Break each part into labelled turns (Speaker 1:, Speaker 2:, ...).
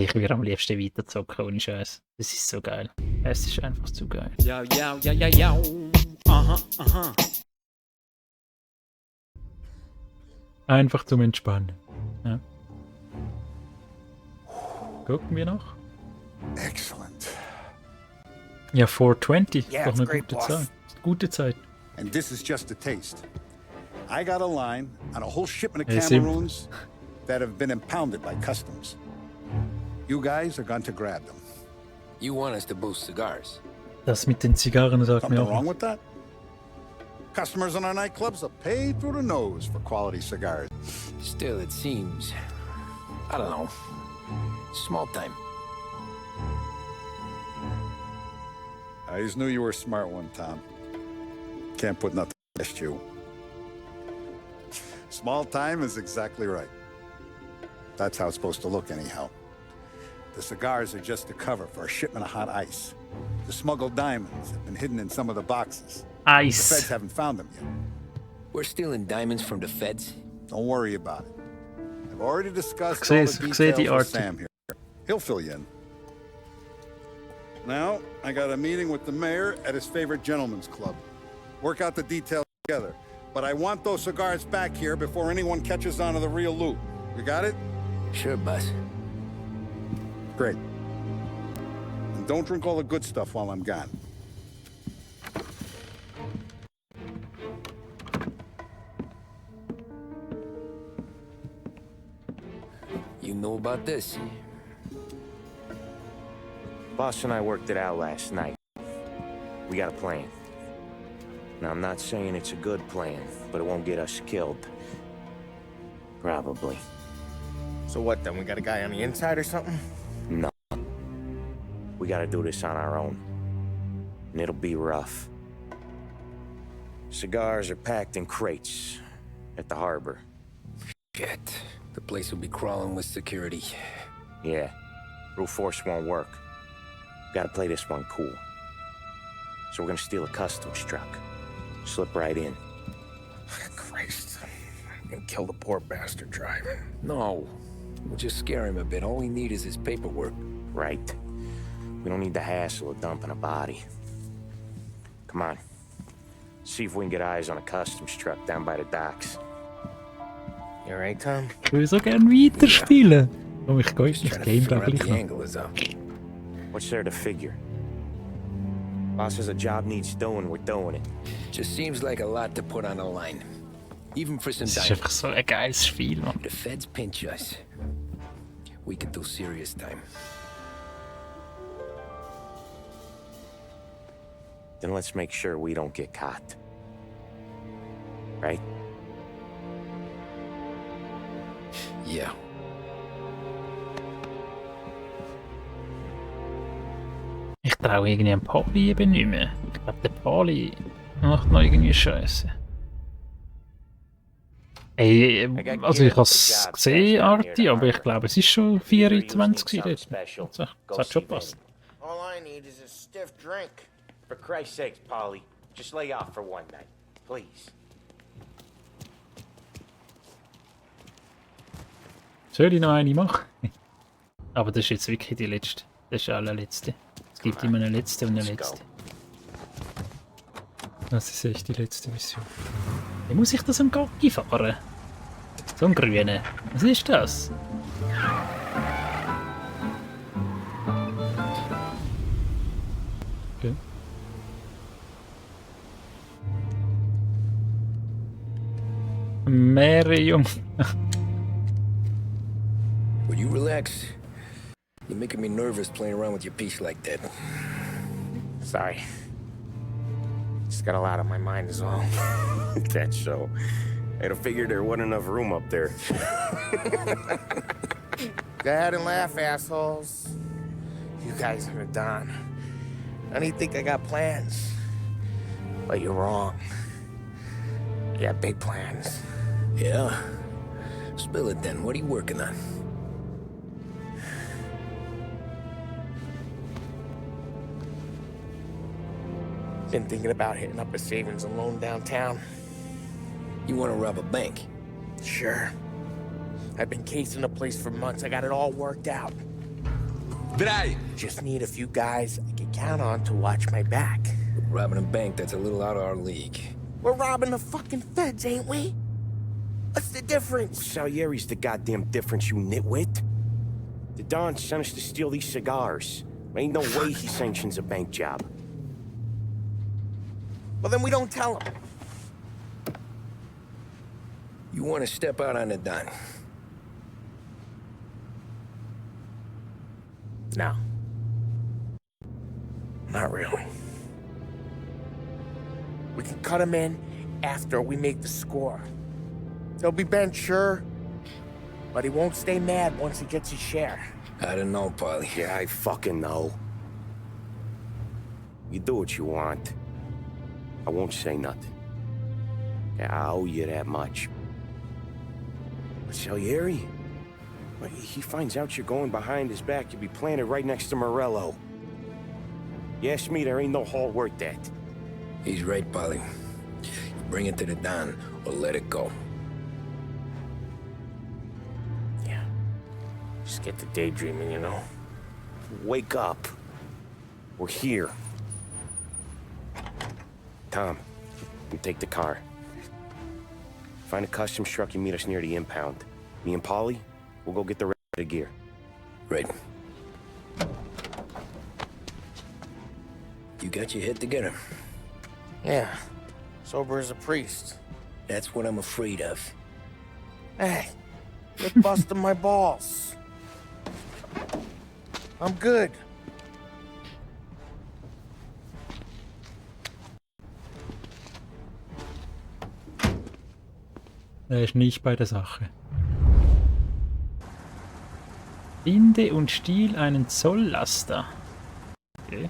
Speaker 1: Ich würde am liebsten weiterzocken, ohne Scheiß. Das ist so geil. Es ist einfach zu geil.
Speaker 2: Ja, ja, ja, ja, ja. Aha, aha.
Speaker 1: Einfach zum Entspannen. Ja. Gucken wir noch.
Speaker 3: Excellent.
Speaker 1: Ja, 420.
Speaker 3: Yeah,
Speaker 1: Doch eine
Speaker 3: it's great,
Speaker 1: gute
Speaker 3: boss.
Speaker 1: Zeit. Gute Zeit.
Speaker 3: And this is just a taste. I got a line on a whole shipment of
Speaker 1: Hey, Sim.
Speaker 3: Cameroons that have been impounded by customs. You guys are going to grab them.
Speaker 4: You want us to boost cigars?
Speaker 1: Das mit den Zigarren sagt mir
Speaker 3: Something
Speaker 1: auch.
Speaker 3: wrong with that? Customers in our nightclubs are paid through the nose for quality cigars.
Speaker 4: Still, it seems... I don't know. Small time.
Speaker 3: I just knew you were a smart one, Tom. Can't put nothing past you. Small time is exactly right. That's how it's supposed to look anyhow. The cigars are just a cover for a shipment of hot ice. The smuggled diamonds have been hidden in some of the boxes. The feds
Speaker 1: Ice.
Speaker 3: haven't found them yet.
Speaker 4: We're stealing diamonds from the feds?
Speaker 3: Don't worry about it. I've already discussed
Speaker 1: Ik
Speaker 3: all
Speaker 1: zie-
Speaker 3: the
Speaker 1: ik zie die
Speaker 3: details with
Speaker 1: artikel.
Speaker 3: Sam here. He'll fill you in. Now, I got a meeting with the mayor at his favorite gentleman's club. Work out the details together. But I want those cigars back here before anyone catches on to the real loot. You got it?
Speaker 4: Sure, boss.
Speaker 3: Great. And don't drink all the good stuff while I'm gone.
Speaker 4: You know about this?
Speaker 5: Boss and I worked it out last night. We got a plan. Now, I'm not saying it's a good plan, but it won't get us killed. Probably.
Speaker 6: So what then? We got a guy on the inside or something?
Speaker 5: No. We gotta do this on our own. And it'll be rough. Cigars are packed in crates at the harbor.
Speaker 4: Shit. The place will be crawling with security.
Speaker 5: Yeah. Brute force won't work. Gotta play this one cool. So we're gonna steal a customs truck. Slip right in.
Speaker 6: Christ. And kill the poor bastard driver.
Speaker 4: No. We'll just scare him a bit. All we need is his paperwork.
Speaker 5: Right. We don't need the hassle of dumping a body. Come on. See if we can get eyes on a customs truck down by the docks.
Speaker 6: You alright, Tom?
Speaker 1: Ich will so gerne weiterspielen. Oh, ich gehe
Speaker 4: Just
Speaker 1: das
Speaker 4: trying to
Speaker 1: Game
Speaker 4: figure
Speaker 1: da
Speaker 4: out
Speaker 1: gleich
Speaker 4: the
Speaker 1: noch.
Speaker 4: angle is up.
Speaker 5: What's there to figure? Boss says a job needs doing, we're doing it.
Speaker 4: Just seems like a lot to put on the line. Even for some
Speaker 1: Es ist
Speaker 4: diamonds.
Speaker 1: einfach so ein geiles Spiel, Mann.
Speaker 4: The feds pinch us. We could do serious time.
Speaker 5: Then let's make sure we don't get caught. Right?
Speaker 4: Yeah.
Speaker 1: Ich traue irgendwie dem Poli eben nicht mehr. Ich glaube, der Poli macht noch irgendwie Scheiße. Ey, also ich habe es gesehen, Arti, aber ich glaube, es ist schon 24 gewesen. Das hat schon gepasst.
Speaker 6: All I need is a stiff drink.
Speaker 5: For Christ's sakes, Polly, just lay off for one night, please.
Speaker 1: Soll ich noch eine machen? Aber das ist jetzt wirklich die letzte. Das ist die allerletzte. Es gibt immer eine letzte und eine letzte. Das ist echt die letzte Mission. Wie muss ich das am Gocki fahren? So ein grüner. Was ist das? Okay. Mehrere Jungen.
Speaker 4: Will you relax? You're making me nervous playing around with your piece like that.
Speaker 6: Sorry. Just got a lot on my mind is all.
Speaker 5: That's so. I'd have figured there wasn't enough room up there.
Speaker 6: Go ahead and laugh, assholes. You guys are done. I don't think I got plans. But you're wrong. I got big plans.
Speaker 4: Yeah? Spill it then. What are you working on?
Speaker 6: Been thinking about hitting up a savings and loan downtown.
Speaker 4: You want to rob a bank?
Speaker 6: Sure. I've been casing the place for months. I got it all worked out. Drei. Just need a few guys I can count on to watch my back.
Speaker 4: Robbing a bank, that's a little out of our league.
Speaker 6: We're robbing the fucking feds, ain't we? What's the difference?
Speaker 5: Salieri's the goddamn difference, you nitwit. The Don sent us to steal these cigars. Ain't no way he sanctions a bank job.
Speaker 6: Well, then we don't tell him.
Speaker 4: You want to step out on the Don?
Speaker 6: No. Not really. We can cut him in after we make the score. He'll be bent, sure, but he won't stay mad once he gets his share.
Speaker 4: I don't know, Polly.
Speaker 5: Yeah, I fucking know. You do what you want. I won't say nothing. Yeah, I owe you that much. But Salieri? Well, he finds out you're going behind his back, you'll be planted right next to Morello. You ask me, there ain't no haul worth that.
Speaker 4: He's right, Polly. You bring it to the Don or let it go.
Speaker 6: Yeah. Just get to daydreaming, you know?
Speaker 5: Wake up. We're here. Tom, you take the car. Find a customs truck and meet us near the impound. Me and Polly, we'll go get the rest of the gear.
Speaker 4: Right. You got your head together.
Speaker 6: Yeah. Sober as a priest.
Speaker 4: That's what I'm afraid of.
Speaker 6: Hey, you're busting my balls. I'm good.
Speaker 1: Er ist nicht bei der Sache. Finde und stiehl einen Zolllaster. Okay.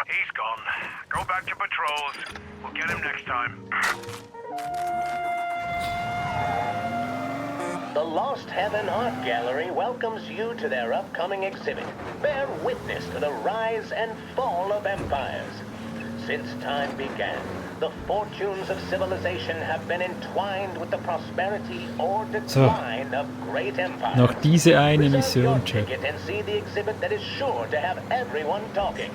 Speaker 7: He's gone. Go back to patrols. We'll get him next time.
Speaker 8: The Lost Heaven Art Gallery welcomes you to their upcoming exhibit. Bear witness to the rise and fall of empires. Since time began, the fortunes of civilization have been entwined with the prosperity or decline of great empires.
Speaker 1: Noch diese eine
Speaker 8: Reserve your
Speaker 1: Mission, Chef.
Speaker 8: ticket and see the exhibit that is sure to have everyone talking.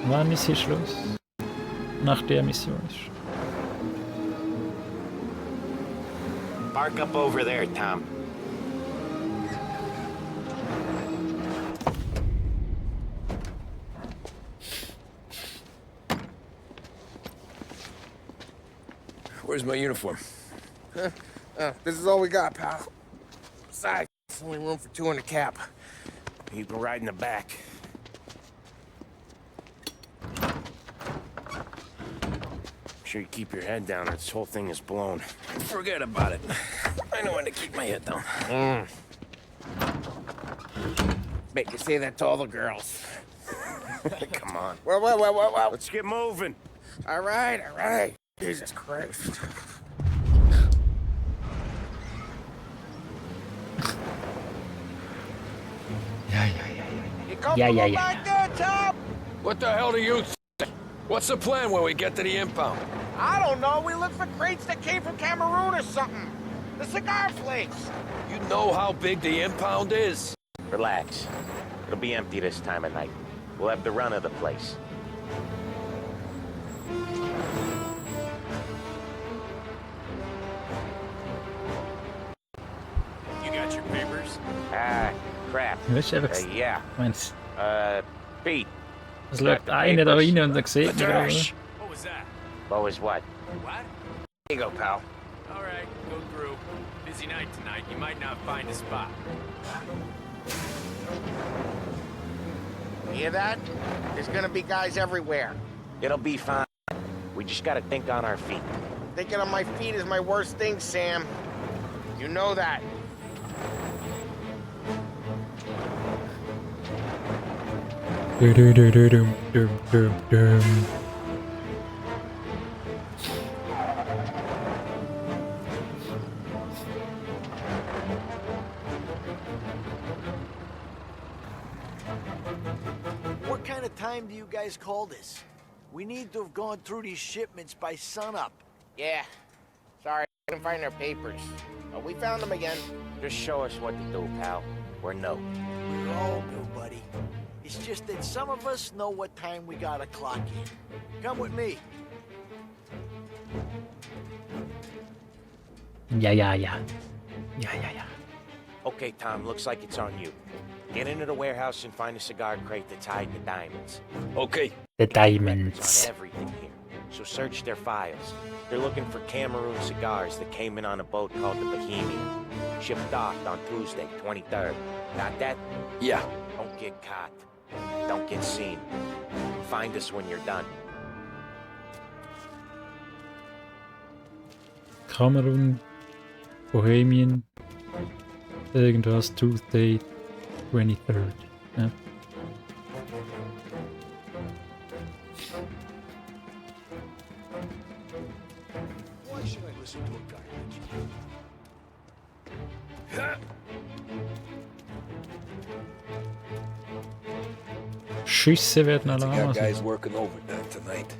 Speaker 1: Wann ist hier Schluss? Nach der Mission ist.
Speaker 5: Park up over there, Tom.
Speaker 4: Where's my uniform?
Speaker 6: This is all we got, pal. Besides, there's only room for two in the cab.
Speaker 5: You can ride in the back. Sure you keep your head down or this whole thing is blown.
Speaker 4: Forget about it. I know when to keep my head down.
Speaker 6: Make you say that to all the girls.
Speaker 5: Come on.
Speaker 6: Well.
Speaker 5: Let's get moving.
Speaker 6: All right. Jesus Christ.
Speaker 1: Ja.
Speaker 6: Back there, Tom!
Speaker 9: What the hell do you think? What's the plan when we get to the impound?
Speaker 6: I don't know. We look for crates that came from Cameroon or something. The cigar flakes.
Speaker 9: You know how big the impound is?
Speaker 5: Relax. It'll be empty this time of night. We'll have the run of the place.
Speaker 7: You got your papers?
Speaker 5: Crap.
Speaker 1: Weißt du, einfach,
Speaker 5: Yeah.
Speaker 1: meinst,
Speaker 5: Pete.
Speaker 1: es läuft einer da rein und dann sieht man gerade.
Speaker 7: What was that?
Speaker 5: What was what?
Speaker 7: What?
Speaker 6: Here you go, pal.
Speaker 7: All right, go through. Busy night tonight. You might not find a spot.
Speaker 6: Hear that? There's gonna be guys everywhere.
Speaker 5: It'll be fine. We just gotta think on our feet.
Speaker 6: Thinking on my feet is my worst thing, Sam. You know that.
Speaker 10: What kind of time do you guys call this? We need to have gone through these shipments by sunup.
Speaker 6: Yeah. Sorry, I couldn't find our papers. But we found them again.
Speaker 5: Just show us what to do, pal. We're no.
Speaker 10: We're all new, buddy. It's just that some of us know what time we gotta clock in. Come with me.
Speaker 1: Ja, ja, ja. Ja, ja, ja.
Speaker 5: Okay, Tom, looks like it's on you. Get into the warehouse and find a cigar crate that's hiding the diamonds.
Speaker 9: Okay.
Speaker 1: The
Speaker 5: Records
Speaker 1: diamonds.
Speaker 5: on everything here. So search their files. They're looking for Cameroon cigars that came in on a boat called the Bohemian. Shipped off on Tuesday, 23rd. Got that?
Speaker 9: Yeah.
Speaker 5: Don't get caught. Don't get seen. Find us when you're done.
Speaker 1: Kamerun, Bohemian, irgendwas, Tuesday, 23rd. Ja.
Speaker 10: Why should I listen to a guy like you?
Speaker 1: Schüsse werden
Speaker 9: I got
Speaker 1: Alarm.
Speaker 9: guys working overtime tonight.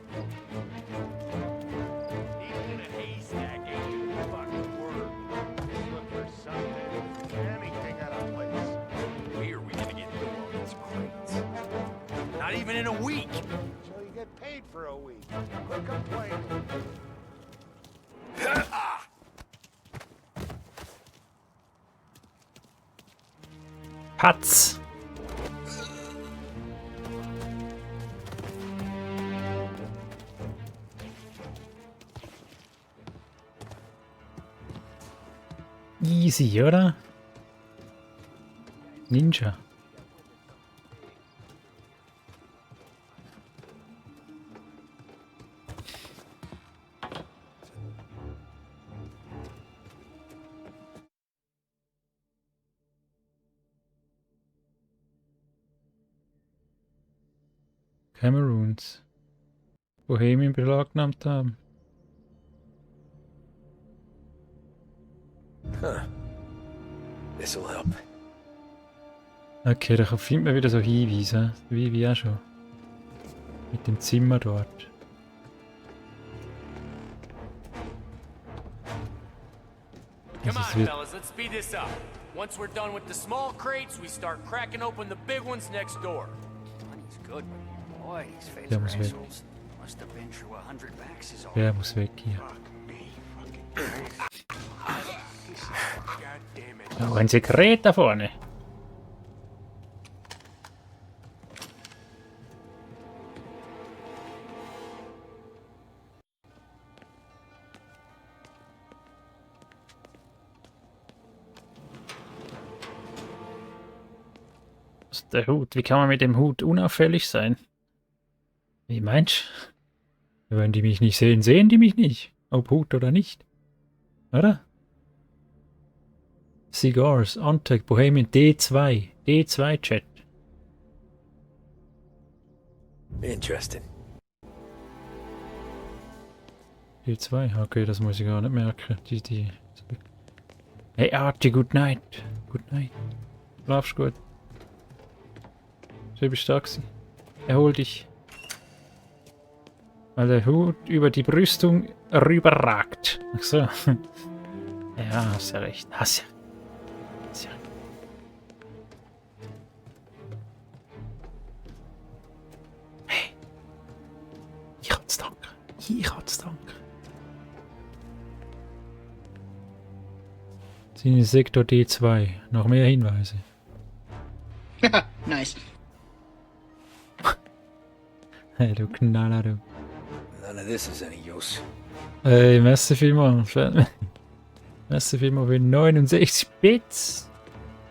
Speaker 7: Even in a haystack ain't you fucking word. Look for something. Anything out of place.
Speaker 9: Where are we gonna get through all these crates? Not even in a week.
Speaker 7: So you get paid for a week. Quit complaining.
Speaker 1: Patz. Easy, oder? Ninja. Cameroons. Bohemien beschlagnahmt haben.
Speaker 9: Huh. This'll help.
Speaker 1: Okay, da findet man wieder so Hinweise, wie auch schon. Mit dem Zimmer dort.
Speaker 2: Come on,
Speaker 1: Also es wird
Speaker 2: fellas, let's speed this up. Once we're done with the small crates, we start cracking open the big ones next door.
Speaker 11: Money's good. Boy, these feds
Speaker 1: Der
Speaker 11: are
Speaker 1: muss weg.
Speaker 11: assholes. Must have been through 100 maxes all.
Speaker 1: Der muss weg hier. Oh, ein Sekret da vorne. Was ist der Hut? Wie kann man mit dem Hut unauffällig sein? Wie meinst du? Wenn die mich nicht sehen, sehen die mich nicht. Ob Hut oder nicht. Oder? Cigars, Antec, Bohemian, D2. D2-Chat.
Speaker 9: Interesting.
Speaker 1: D2, okay, das muss ich gar nicht merken. Hey Archie, good night. Good night. Schlafst gut. So bist du da gewesen. Erhol dich. Weil der Hut über die Brüstung rüberragt. Ach so. Ja, hast ja recht. Hast ja. Hast ja. Hey. Ich hab's danken. Ich hab's danken. Sind in Sektor D2. Noch mehr Hinweise.
Speaker 11: Nice.
Speaker 1: Hey, du Knaller, du.
Speaker 9: None of this is any use.
Speaker 1: Ey, merci vielmals. Merci vielmals für 69 Bits.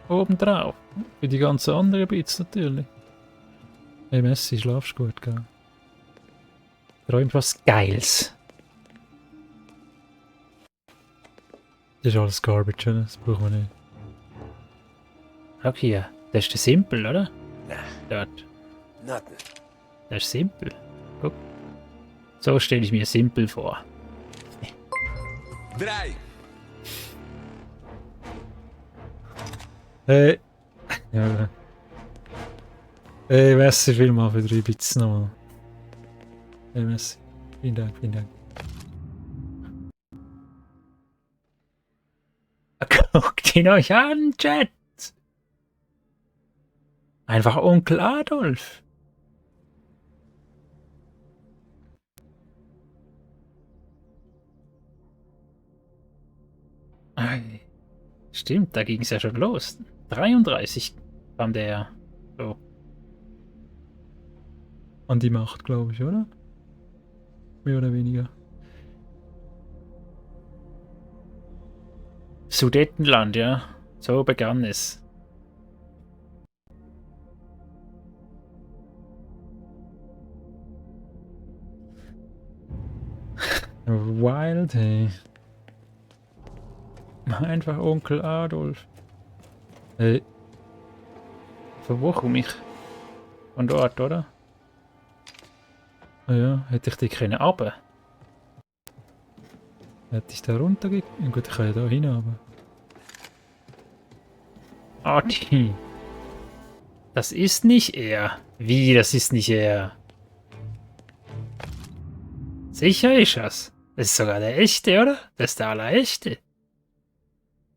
Speaker 1: Obendrauf. Für die ganzen anderen Bits natürlich. Hey, merci, schlafst gut, gell? Träumt was Geiles. Das ist alles Garbage, oder? Das brauchen wir nicht. Okay, ja. Das ist der Simpel, oder?
Speaker 9: Nah,
Speaker 1: Dort.
Speaker 9: nothing.
Speaker 1: Das ist simpel. Guck. So stelle ich mir simpel vor.
Speaker 9: Drei.
Speaker 1: Ja. Merci vielmals für 3 Bits nochmal. Ja, merci. Vielen Dank, vielen Dank. Guckt ihn euch an, Chat! Einfach Onkel Adolf. Ei. Stimmt, da ging es ja schon los. 33 kam der so an die Macht, glaube ich, oder? Mehr oder weniger. Sudetenland, ja. So begann es. Wild, hey. Einfach Onkel Adolf. Hey. Von wo komme ich? Von dort, oder? Ah ja, hätte ich die können runter. Hätte ich da runtergegangen? Gut, ich kann ja da hin, aber... Adi! Das ist nicht er. Wie, das ist nicht er? Sicher ist das. Das ist sogar der echte, oder? Das ist der allerechte.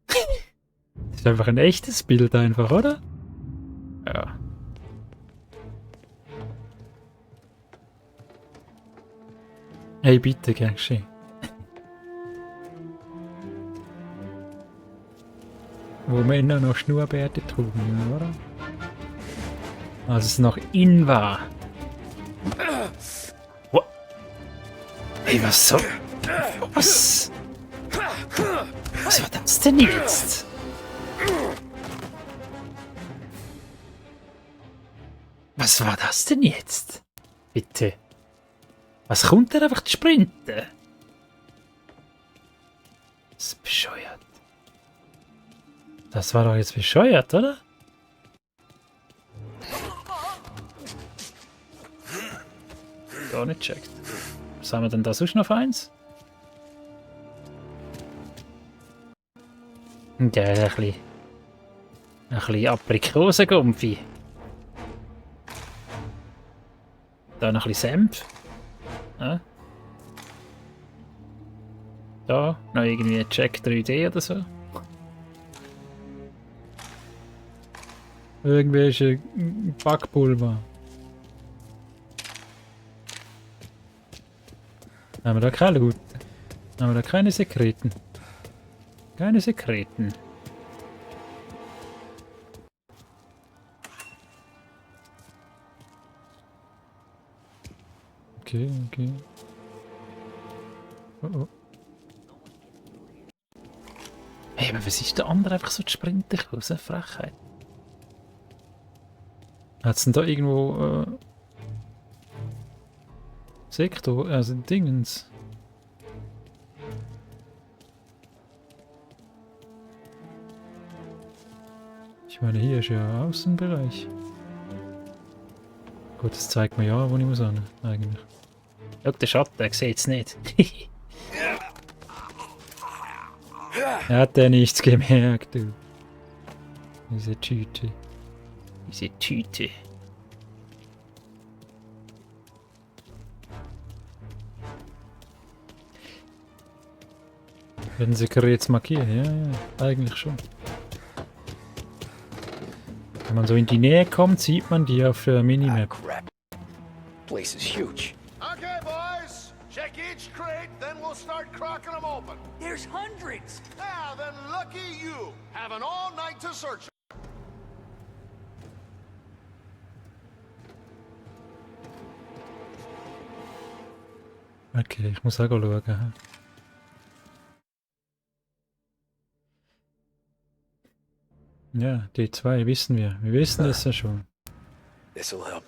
Speaker 1: Das ist einfach ein echtes Bild einfach, oder? Ja. Hey, bitte, gern geschehen. Wo Männer noch Schnurrbärte trugen, oder? Als es noch in war. What? Ey, was so? Was? Was war das denn jetzt? Was war das denn jetzt? Bitte. Was kommt der einfach zu sprinten? Das ist bescheuert. Das war doch jetzt bescheuert, oder? Gar nicht checkt. Was haben wir denn da sonst noch für eins? Ja, ein bisschen Aprikosengumpfi. Da noch ein bisschen Senf. Ja. Da noch irgendwie Check 3D oder so. Irgendwelche Backpulver. Haben wir da keine guten? Haben wir da keine Sekreten? Keine Sekreten. Okay, okay. Oh oh. Hey, aber was ist der andere einfach so zu sprinten? Das ist eine Frechheit. Hat es denn da irgendwo Sektor, also Dingens? Ich meine, hier ist ja Außenbereich. Gut, das zeigt mir ja, wo ich muss hin, eigentlich. Schau, der Schatten, der sieht es nicht. Er hat ja nichts gemerkt, du. Diese Tüte. Diese Tüte. Werden sie jetzt markieren? Ja, ja, eigentlich schon. Wenn man so in die Nähe kommt, sieht man die auf der Minimap.
Speaker 4: Crap. Place is huge.
Speaker 7: Okay, boys. Check each crate, then we'll start cracking them open.
Speaker 11: There's hundreds.
Speaker 7: Yeah, then lucky you. Having all night to search.
Speaker 1: Okay, ich muss auch schauen. Ja, die zwei wissen wir. Wir wissen es ja schon.
Speaker 4: This'll help.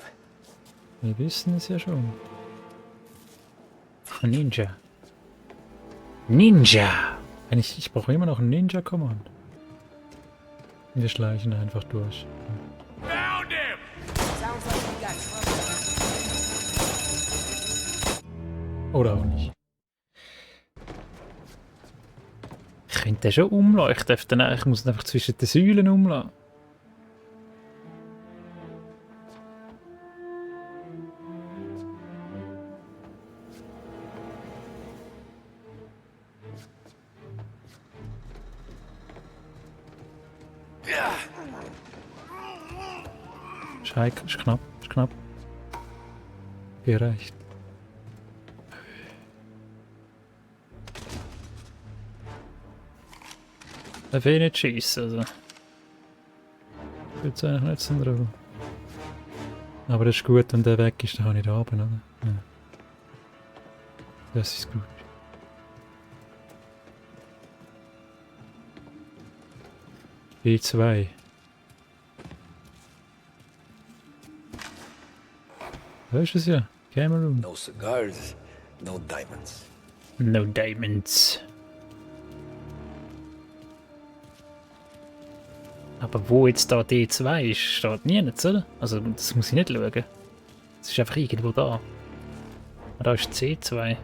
Speaker 1: Wir wissen es ja schon. Ninja. Ninja! Ich brauche immer noch einen Ninja-Command. Wir schleichen einfach durch.
Speaker 7: Found him!
Speaker 11: Sounds like we got trouble.
Speaker 1: Oder auch nicht. Ich könnte den schon umleuchten. Ich muss ihn einfach zwischen den Säulen umlassen. Ist knapp, ist knapp. Gereicht. Darf ich nicht schiessen, also. Ich würde eigentlich nicht so drauf. Aber das ist gut, wenn der weg ist, dann habe ich da oben, oder? Ja. Das ist gut. B2. Da ist es ja. Cameroon.
Speaker 4: No cigars, no diamonds.
Speaker 1: No diamonds. Aber wo jetzt da D2 ist, steht nirgends, oder? Also das muss ich nicht schauen. Es ist einfach irgendwo da. Da ist C2.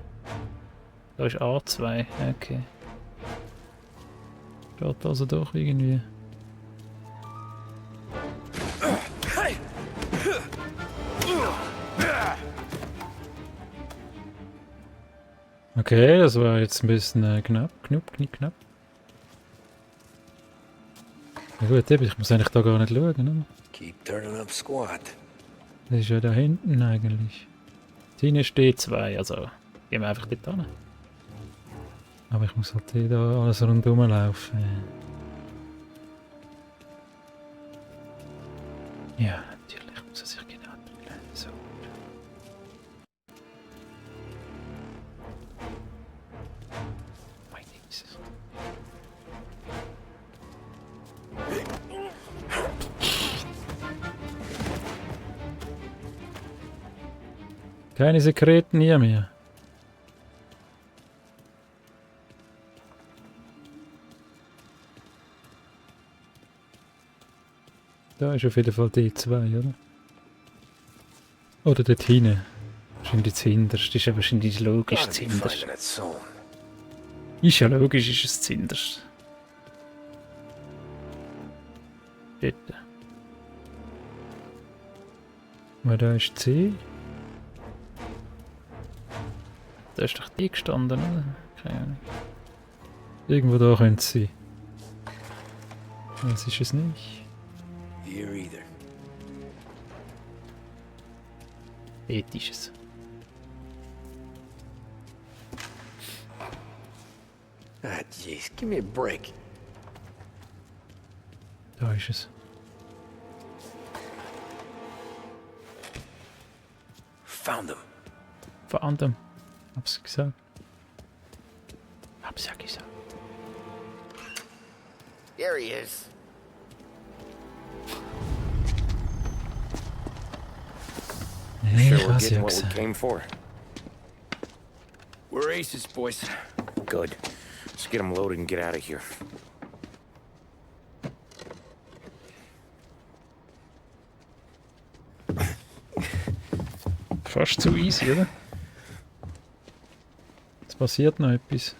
Speaker 1: Da ist A2. Okay. Steht also doch irgendwie. Okay, das war jetzt ein bisschen knapp. Knapp. Na gut, ich muss eigentlich da gar nicht schauen, oder?
Speaker 4: Keep turning up, squad.
Speaker 1: Das ist ja da hinten eigentlich. Hinten steht D2, also gehen wir einfach dort hin. Aber ich muss halt hier da alles rundherum laufen. Ja, natürlich muss er sich genau tun. So. Mein Nix. Keine Sekreten hier mehr. Da ist auf jeden Fall D2, oder? Oder dort hinten. Wahrscheinlich das Hinterste. Ist ja wahrscheinlich logisch das Hinterste. Ist ja logisch, ist es das Hinterste. Dort. Weil da ist C. Da ist doch die gestanden, oder? Keine Ahnung. Irgendwo da könnte es sein. Das ist es nicht.
Speaker 4: Here either.
Speaker 1: Dort ist es.
Speaker 4: Ah, jeez, give me a break.
Speaker 1: Da ist es.
Speaker 4: Found them.
Speaker 1: Found them. Hab's gesagt. Hab's ja gesagt.
Speaker 6: There he is.
Speaker 5: Sure we're getting what we came for.
Speaker 4: We're aces, boys.
Speaker 5: Good. Let's get them loaded and get out of here.
Speaker 1: Fast zu easy, oder? Es passiert noch etwas.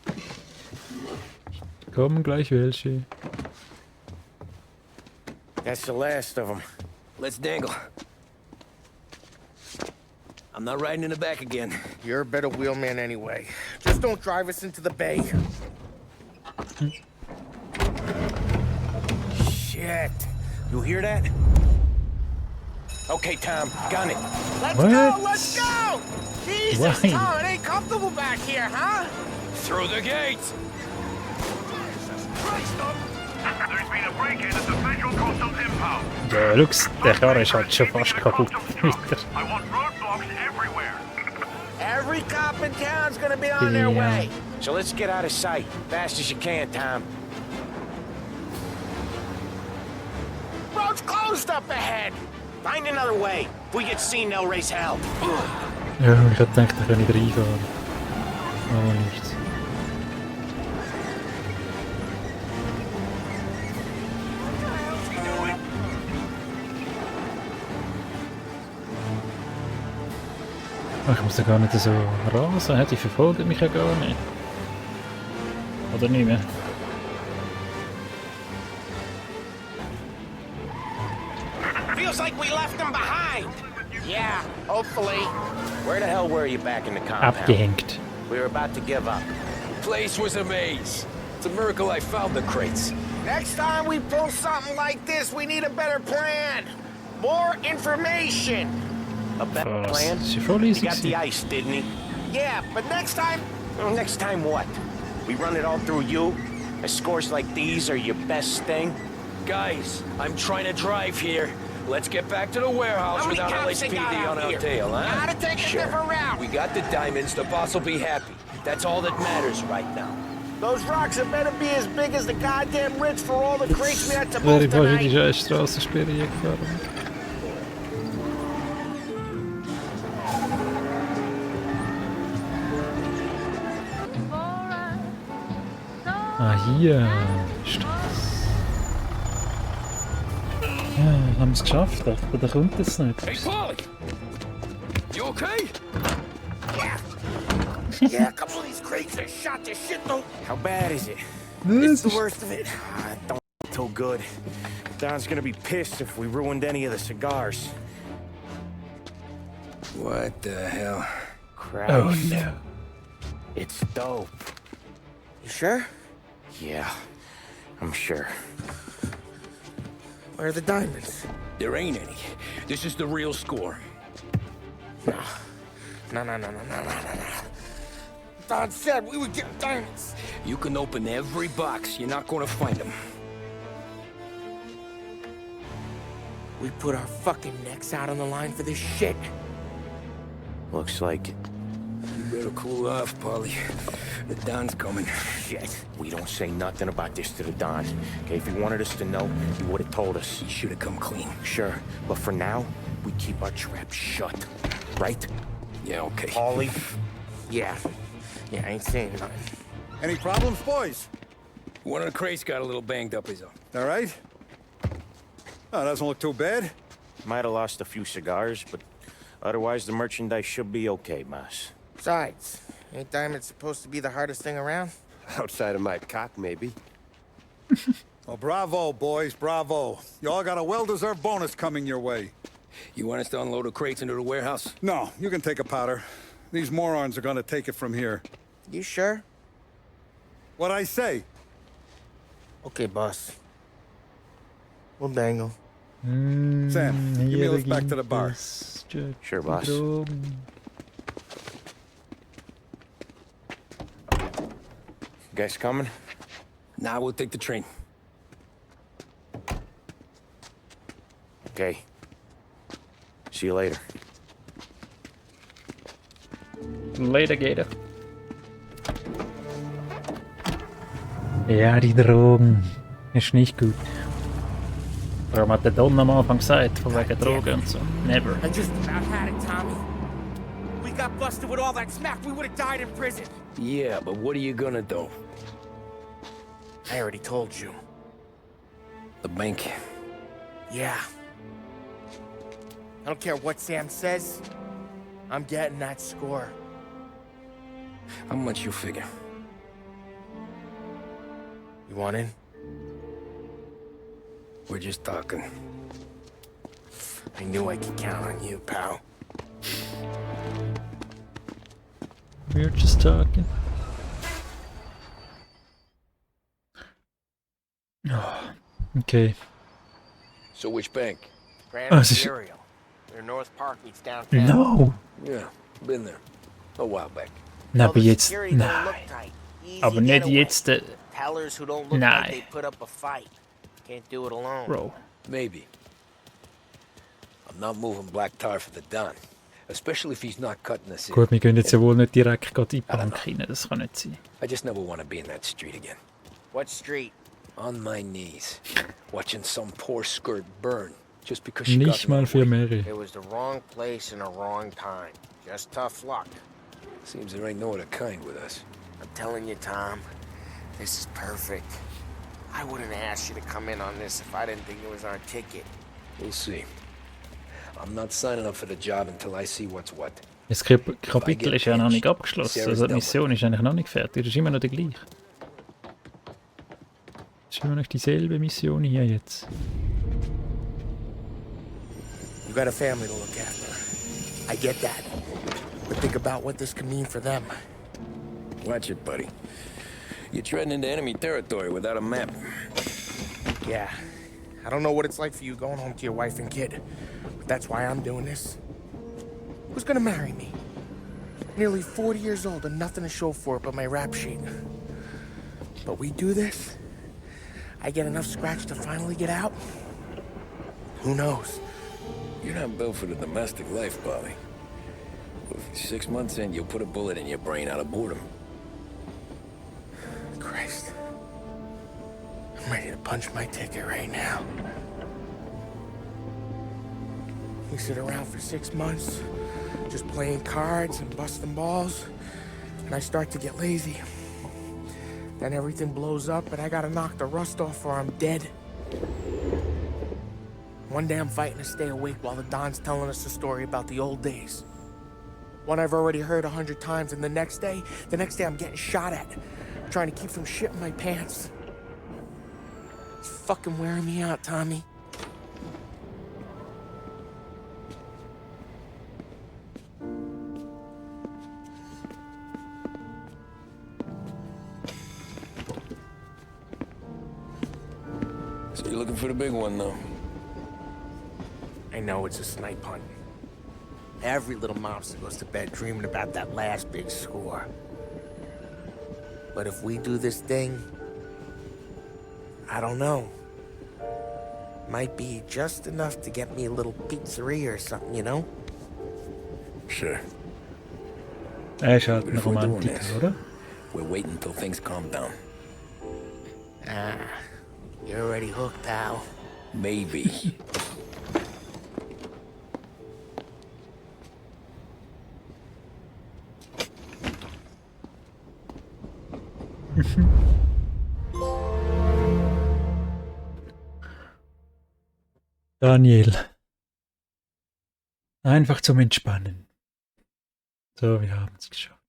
Speaker 1: Kommen gleich welche.
Speaker 5: That's the last of them.
Speaker 4: Let's dangle. I'm not riding in the back again.
Speaker 6: You're a better wheelman anyway. Just don't drive us into the bay.
Speaker 5: Shit. You hear that? Okay, Tom, gun it.
Speaker 6: Let's
Speaker 1: What?
Speaker 6: go! Let's go! Jesus,
Speaker 1: Why?
Speaker 6: Tom, it ain't comfortable back here, huh?
Speaker 7: Through the gates! There's been a break-in at the Federal Customs Impound.
Speaker 1: Ja, Lux, der Karre ist halt schon fast kaputt.
Speaker 7: I want roadblocks everywhere.
Speaker 6: Every cop in town's gonna be on their way.
Speaker 5: So let's get out of sight. Fast as you can, Tom.
Speaker 6: Road's closed up ahead.
Speaker 5: Find another way. If we get seen, they'll raise hell.
Speaker 1: Ja, ich hab gedacht, da kann ich reinfahren. Aber nicht. Ach, ich muss ja gar nicht so rasen, die verfolgen mich ja gar nicht. Oder nicht mehr?
Speaker 6: Feels like we left them behind. Yeah, hopefully.
Speaker 5: Where the hell were you back in the compound?
Speaker 1: Abgehängt.
Speaker 5: We were about to give up.
Speaker 4: The place was a maze. It's a miracle I found the crates.
Speaker 6: Next time we pull something like this, we need a better plan. More information.
Speaker 5: A better
Speaker 1: Was
Speaker 5: plan?
Speaker 1: ist ja voll
Speaker 5: He
Speaker 1: easy
Speaker 5: got the
Speaker 1: gewesen.
Speaker 5: ice, didn't he?
Speaker 6: Yeah, but next time...
Speaker 5: Well, next time what? We run it all through you? And scores like these are your best thing?
Speaker 12: Guys, I'm trying to drive here. Let's get back to the warehouse
Speaker 6: How many
Speaker 12: without
Speaker 6: cops they
Speaker 12: LSPD
Speaker 6: got out
Speaker 12: on our
Speaker 6: here?
Speaker 12: tail, huh?
Speaker 6: Gotta take a different route.
Speaker 12: We got the diamonds, the boss will be happy. That's all that matters right now.
Speaker 6: Those rocks had better be as big as the goddamn ridge for all the crates we had to
Speaker 1: Wäre
Speaker 6: move
Speaker 1: ich fast in die
Speaker 6: tonight.
Speaker 1: scheiß Strassensperre gefahren. Ah, hier ist das. Ja, haben wir es geschafft, aber da kommt es nicht.
Speaker 12: Hey, Polly! You okay?
Speaker 6: Yeah, a couple of these crates are shot to shit though.
Speaker 5: How bad is it?
Speaker 6: It's the worst of it.
Speaker 5: Don't too good. Don's gonna be pissed if we ruined any of the cigars.
Speaker 4: What the hell?
Speaker 5: Christ.
Speaker 1: Oh no.
Speaker 5: It's dope.
Speaker 6: You sure?
Speaker 5: Yeah, I'm sure.
Speaker 6: Where are the diamonds?
Speaker 12: There ain't any. This is the real score.
Speaker 6: No. No. Don said we would get diamonds.
Speaker 12: You can open every box, you're not gonna find them.
Speaker 6: We put our fucking necks out on the line for this shit.
Speaker 5: Looks like it.
Speaker 12: You better cool off, Polly. The Don's coming.
Speaker 5: Shit. We don't say nothing about this to the Don. Okay, if he wanted us to know, he would have told us.
Speaker 12: You should have come clean.
Speaker 5: Sure, but for now, we keep our trap shut. Right?
Speaker 12: Yeah, okay.
Speaker 5: Paulie?
Speaker 6: Yeah, I ain't saying nothing.
Speaker 3: Any problems, boys?
Speaker 12: One of the crates got a little banged up, is all.
Speaker 3: All right? Oh, doesn't look too bad.
Speaker 5: Might have lost a few cigars, but otherwise the merchandise should be okay, Mas.
Speaker 6: Besides, ain't diamonds supposed to be the hardest thing around?
Speaker 9: Outside of my cock, maybe.
Speaker 3: Well, bravo, boys, bravo. You all got a well-deserved bonus coming your way.
Speaker 12: You want us to unload the crates into the warehouse?
Speaker 3: No, you can take a powder. These morons are gonna take it from here.
Speaker 6: You sure?
Speaker 3: What'd I say?
Speaker 6: Okay, boss. We'll dangle.
Speaker 3: Sam, give me a lift back to the bar.
Speaker 5: Sure, boss. Guys coming?
Speaker 12: Nah, we'll take the train.
Speaker 5: Okay. See you later.
Speaker 1: Later, Gator. Ja, die Drogen. Ist nicht gut. Warum hat der Don am Anfang gesagt, von wegen Drogen und so? Never.
Speaker 6: I just about had it, Tommy. We got busted with all that smack, we would have died in prison.
Speaker 12: Yeah, but what are you gonna do?
Speaker 6: I already told you.
Speaker 12: The bank.
Speaker 6: Yeah. I don't care what Sam says. I'm getting that score.
Speaker 12: How much you figure?
Speaker 6: You want in?
Speaker 12: We're just talking.
Speaker 6: I knew I could count on you, pal.
Speaker 1: We're just talking. Oh, okay.
Speaker 12: So which bank?
Speaker 6: Grand
Speaker 1: Oh, this-
Speaker 6: Imperial. Near North Park meets downtown.
Speaker 1: No!
Speaker 12: Yeah, been there. A while back.
Speaker 1: Na,
Speaker 6: Well,
Speaker 1: aber
Speaker 6: the
Speaker 1: jetzt.
Speaker 6: security don't
Speaker 1: Nein.
Speaker 6: look tight. Easy
Speaker 1: Aber nicht
Speaker 6: getaway.
Speaker 1: jetzt.
Speaker 6: Tellers who don't look
Speaker 1: Nein.
Speaker 6: like they put up a fight. Can't do it alone.
Speaker 1: Bro.
Speaker 12: Maybe. I'm not moving black tar for the Don. Especially if he's not cutting us in.
Speaker 1: Gut, wir gehen jetzt ja wohl nicht direkt gerade in die Bank rein. Das kann nicht sein.
Speaker 12: I just never want to be in that street again.
Speaker 6: What street?
Speaker 12: On my knees. Watching some poor skirt burn. Just because she
Speaker 1: Nicht
Speaker 12: got
Speaker 1: mal
Speaker 12: in my
Speaker 1: für
Speaker 12: way.
Speaker 1: Mary.
Speaker 6: It was the wrong place and the wrong time. Just tough luck.
Speaker 12: Seems there ain't no other kind with us.
Speaker 6: I'm telling you, Tom, this is perfect. I wouldn't have asked you to come in on this if I didn't think it was our ticket.
Speaker 12: We'll see. I'm not signing up for the job until I see what's what.
Speaker 1: Das Kapitel ist ja noch nicht abgeschlossen. Also die Mission ist eigentlich noch nicht fertig. Das ist immer noch die gleiche. Das ist immer noch dieselbe Mission hier jetzt.
Speaker 6: You got a family to look after. I get that. But think about what this could mean for them.
Speaker 12: Watch it, buddy. You're treading into enemy territory without a map.
Speaker 6: Yeah. I don't know what it's like for you going home to your wife and kid, but that's why I'm doing this. Who's gonna marry me? Nearly 40 years old and nothing to show for it but my rap sheet. But we do this, I get enough scratch to finally get out? Who knows?
Speaker 12: You're not built for the domestic life, Bobby. 6 months in, you'll put a bullet in your brain out of boredom.
Speaker 6: Christ. I'm ready to punch my ticket right now. We sit around for 6 months, just playing cards and busting balls, and I start to get lazy. Then everything blows up and I gotta knock the rust off or I'm dead. One day I'm fighting to stay awake while the Don's telling us a story about the old days. One I've already heard 100 times, and the next day I'm getting shot at, trying to keep from shitting my pants. It's fucking wearing me out, Tommy.
Speaker 12: So you're looking for the big one, though?
Speaker 6: I know it's a snipe hunt. Every little mobster goes to bed dreaming about that last big score. But if we do this thing, I don't know. Might be just enough to get me a little pizzeria or something, you know?
Speaker 12: Sure.
Speaker 1: Er ist halt
Speaker 12: But
Speaker 1: ein
Speaker 12: if we're doing
Speaker 1: Romantiker,
Speaker 12: this,
Speaker 1: oder?
Speaker 12: we're waiting until things calm down.
Speaker 6: Ah, you're already hooked, pal.
Speaker 12: Maybe.
Speaker 1: Daniel. Einfach zum Entspannen. So, wir haben es geschafft.